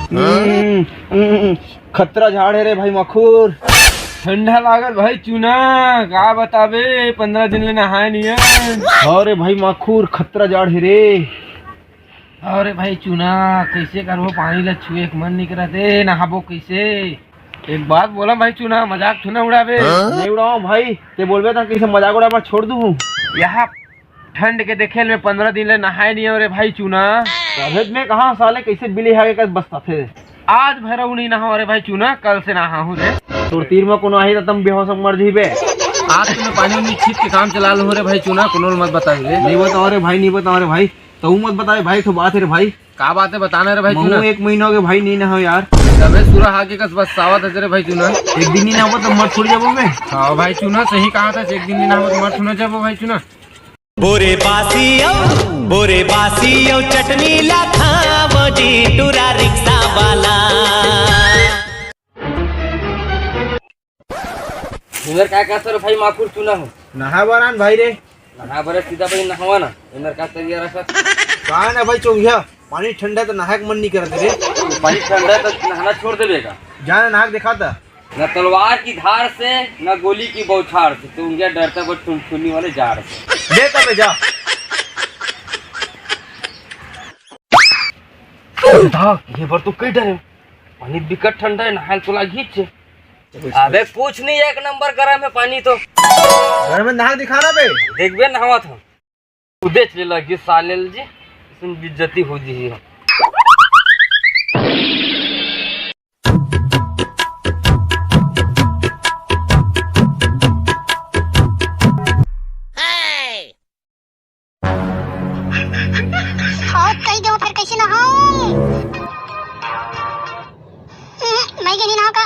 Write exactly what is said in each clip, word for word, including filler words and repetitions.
हम्म, हम्म, खतरा झाड़ हे रे भाई माखुर। ठंडा लागत भाई चूना, का बताबे, पंद्रह दिन ले नहाए नइ हँव। अरे भाई माखुर, खतरा झाड़ हे रे। अरे भाई चूना, कइसे करबो, पानी ला छुए के मन नइ करत हे, नहाबो कइसे? एक बात बोला भाई चूना, मजाक थोड़ा उड़ाबे। नइ उड़ावँव भाई, तें बोलबे त कइसे मजाक उड़ाबे, छोड़ दूँ। यहाँ ठंड के देखे ले मैं पंद्रह दिन ले नहाए नइ हँव रे भाई चूना। अबे मैं कहाँ साले, कइसे बिल्ली हागे कस बस्ताथे। आज भर अउ नइ नहावँव रे भाई चूना, कल से नहाहूँ रे। तोर तीर म कोनो आही त तम बेहोश होके मर जइबे। आज तो मैं पानी उनी छीट के काम चला लूँ रे भाई चूना, कोनो ल मत बताबे। नइ बतावँव रे भाई, नइ बतावँव रे भाई। तहूँ मत बताबे भाई, एक ठो बात हे रे भाई। का बात हे, बता ना रे भाई महूँ चूना। एक महीना होगे भाई, नइ नहावँव यार। अबे सुरा हागे कस बस्सावत हस रे भाई चूना। एक दिन नइ नहाबो त मर थोड़ी जाबो मैं। हाँ भाई चूना, सही कहाथस, एक दिन नइ नहाबो त मर थोड़ी जाबो भाई चूना। बोरे बासी अउ, बोरे बासी अउ चटनी ला खावो जी, टूरा रिक्शा वाला। एमेर का करथस रे भाई माखुर चूना हो? नहाए बर आन भाई रे। नहाए बर सीधा भाई नहावा ना, एमेर का तरिया रखत? का ना भाई चोंगिया, पानी ठंडा हे त नहाए के मन नइ करत रे। पानी ठंडा हे त नहाना छोड़ देबे का? जा ना नहा के देखा त। न तलवार की धार से, न गोली की बौछार से, चोंगिया डरता बस ठुनठुनी वाले जाड़ से। ले तबे जा। धा, ये बार तो कई डरे। पानी बिकट ठंडा हे, नहाए ल तो लागही चे। अबे कुछ नहीं, एक नंबर गरम हे पानी तो। गरम हे, नहा के दिखा ना बे। देखबे नहावत हँव। तू देख ले लगी साले ल जी, इसमें बेइज्जती हो जी। हाथ कहीं दो, फिर कैसे नहाऊं? हम्म, मैं के नहीं नहा का।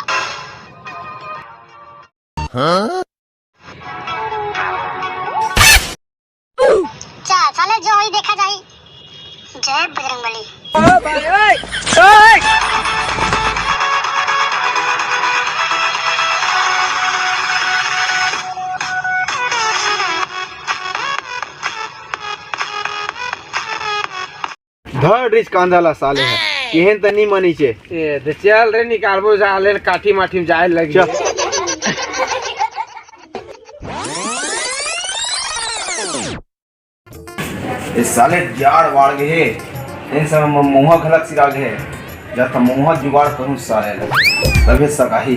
जा साले, जो होही देखा जाही। जय बजरंगबली। धर रिस कांदा ला साले ह, केहेन त नी मानिचे। ए, दे चल रे, निकालबो साले ल, काठी माठी म जाए लगी। चल। ए साले जाड़ वाड़ गे हे, ए समय म मुहा घलक सिरा गे हे। जात मुहा जुगाड़ करूँ साले ल, तभे सकाही।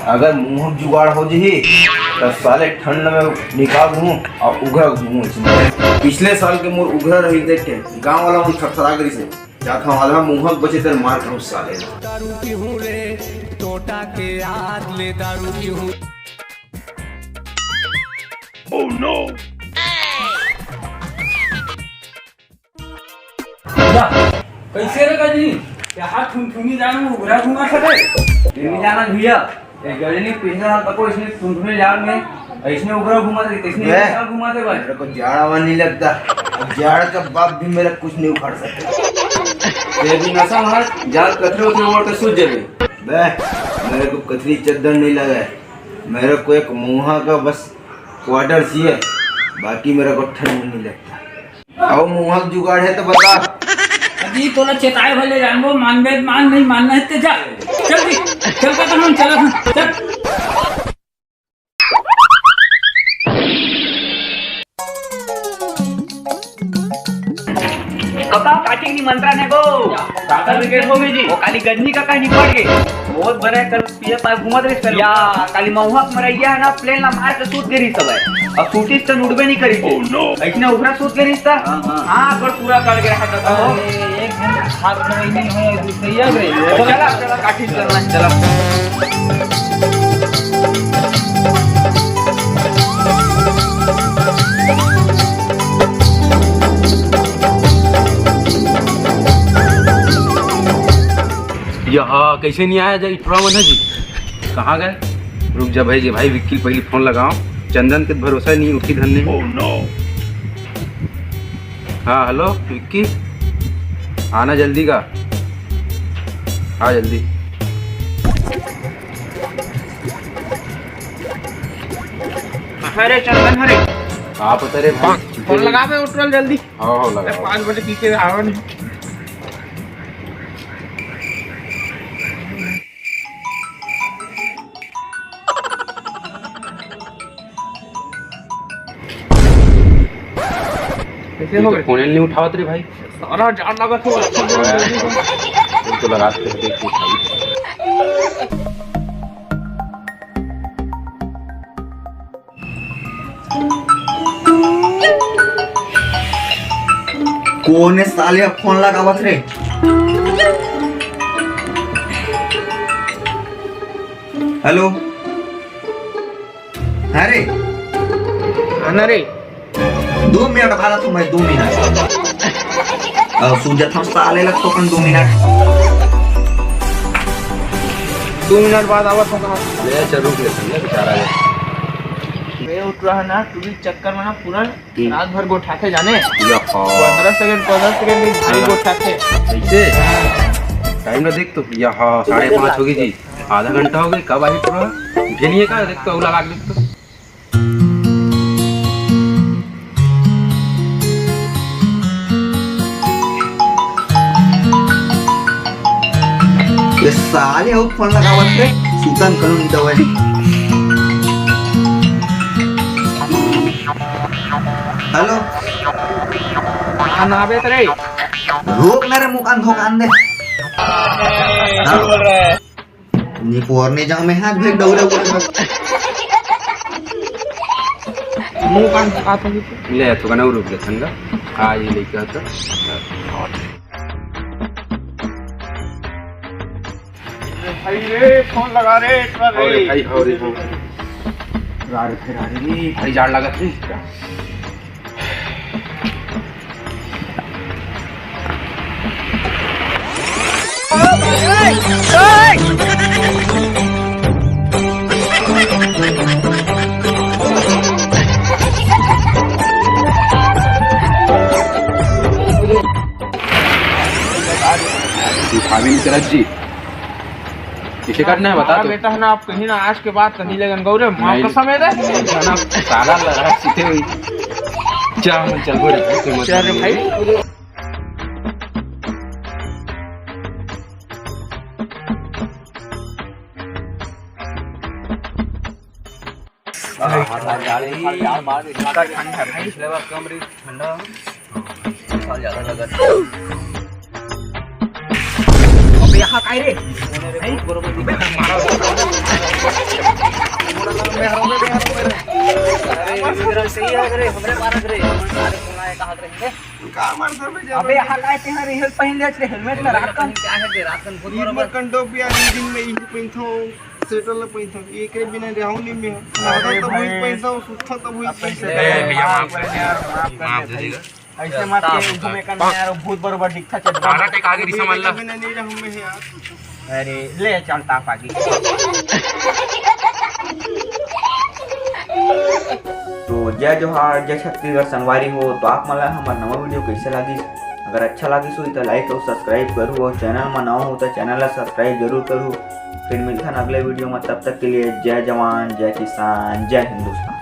अगर मुहा जुगाड़ हो जही, त साले ठंड में निकाल दूँ अउ उघरा घूमूँ इसमें। पिछले साल के मोर उघरा रही देख के गाँव वाला मन थरथरा गे रिहिसे। जात हँव आधा मुहा बचे तेन मार करूँ साले ल। दारू पीहूँ रे, टोटा के याद ले दारू पीहूँ। Oh no! जा, कैसे रे गजनी? क्या हाथ थुनथुनी जान में उघरा घूमत हे? ये नहीं जाना भैया, ये गजनी पिछले साल तको इसने थुनथुनी जान में ऐसने उघरा घूमत हे, तैसने बे, इस साल घूमत हे भाई। मेरे को जाड़ा वाला नहीं लगता। अब जाड़ का बाप भी मेरा कुछ नहीं उखाड़ सकता। ये भी नशा मार, जाड़ कथरी उथरी ओढ़ के सूत जाबे। बे, मेरे को कथरी चद्दर नहीं लगा है, मेरे को एक मुहा का बस क्वार्टर चाहिए, बाकी मेरे को ठंड नहीं लगता। अउ मुहा के जुगाड़ हे त बता। अजी तोला चेताए भले जानबो, मानबे त मान, नहीं मानना हे त जा। चल जी, चल का हम चला था, चल। कका, काठी के निमंत्रण हे गो। काकर विकेट हो गई जी। वो काली गजनी कका निपट गए। बहुत बड़े कर पिए पाए घूमत रहिस कल। या, काली महुआ के मरैया हे ना, प्लेन ला मार के सूत गे रिहिस हवय। अउ सूतिस त उड़बे नहीं करिस। Oh no! अइसने उघरा सूत गे रिहिस त। हाँ, हाँ। हाँ, पर पूरा कट गया था तो। अरे, एक घंटा हाथ में नहीं है, दूसरे ही आ गए। चला, चला, काठी चलना, चला। यहाँ कैसे नहीं आया जाए, इतना मन है जी। कहाँ गए? रुक जा भाई, ये भाई विक्की ल पहली फोन लगाओ। चंदन के भरोसा नहीं, उठी धन नहीं। Oh no! हाँ, हेलो विक्की, आना जल्दी का, आ जल्दी। अरे चंदन, अरे। आप उतरे भाई। फोन लगा बे, उठल जल्दी। हाँ, हाँ, लगा। अरे, पाँच बजे पीछे आवा नहीं। ये तो फोन नहीं उठावत रे भाई। सारा जान लगा तो। फोन तो लगाते हैं, देखिए भाई। कोन ए साले ह फोन लगावत रे? हेलो। अरे। आना रे। दो मिनट बाद आथों मैं, दो मिनट। अउ सूझत हम साले लगथों अपन दो मिनट। दो मिनट बाद आवत हों कहा। ले, अच्छा, रुक ले, समझे, बेचारा है। मैं उठ रहा ना, तू भी चक्कर में ना पूरा हम्म। रात भर गोठाथे जाने। या हाँ। पंद्रह सेकंड, पंद्रह सेकंड में भारी हाँ। गोठाथे। ऐसे? टाइम ना देख तो, या हाँ, साढ़े पाँच होगे जी। आधा घंटा होगे, कब आही पूरा? उठे नहीं है का? देख तो, अउ लगा के देख तो। ये साले अउ फोन लगावत रे, सुतन कलू नहीं दवाई। हेलो। कहाँ नाबे तरे? रोक ना रे, मुकान धोकान दे। बोल रहा है। निपोर ने जामे हाथ भेज दौड़े बोले। मुंह कान आत होगी। ले, तो कना रुक जा, ठंडा। आ, ये लेके आता। भाई रे, फोन लगा रे, एक बार अरे रे। भाई, अरे भाई। रा रे, फिर आ रे, भाई जाड़ लगा थे। उठावे नहीं करत जी। इसे करना है, बता हाँ, तो। बेटा है ना, आप कहीं ना आज के बाद कहीं लेगन गौरे, माँ नहीं। कसम है रे। नहीं, खाना साला लड़ा सीधे हुई। जा, हम चल बोले, कोई मतलब चल रे नहीं। भाई। ठंड है भाई। ठंडा। अबे यहाँ काय रे? अरे, सही है रे, हमरे मारत रे। अरे, कौन आया, कहाँ रे? का मारत रे? अबे यहाँ काय ते हर हेल पहन ले रे, हेलमेट ना रात का। क्या है रे, रात का बहुत ईद में बड़ा कंडो पिया, दिन में इही पहिनथों। स्वेटर ला पहिनथों, एकरे बिना रहूं नहीं मैं। नहाता तब वही पहिनथों, सुतथों तब वही पहिनथों। ए, भैया, माफ कर दे यार, माफ कर दे भाई। ऐसे मत के घूमे का नहीं यार, भूत बरोबर दिखता चल। दादा, ते आगे दिशा मान ला। बिना नहीं रहूं मैं यार। अरे, ले चल, ताप आ गई। तो जय जोहार, जय छत्तीसगढ़ संगवारी हो। तो आप मन ला हमर नवा वीडियो कैसे लागिस? अगर अच्छा लागिस होही त like अउ subscribe करू, अउ channel म नवा हो त channel ला subscribe जरूर करू। फिर मिलथन अगले वीडियो में, तब तक के लिए जय जवान, जय किसान, जय हिंदुस्तान।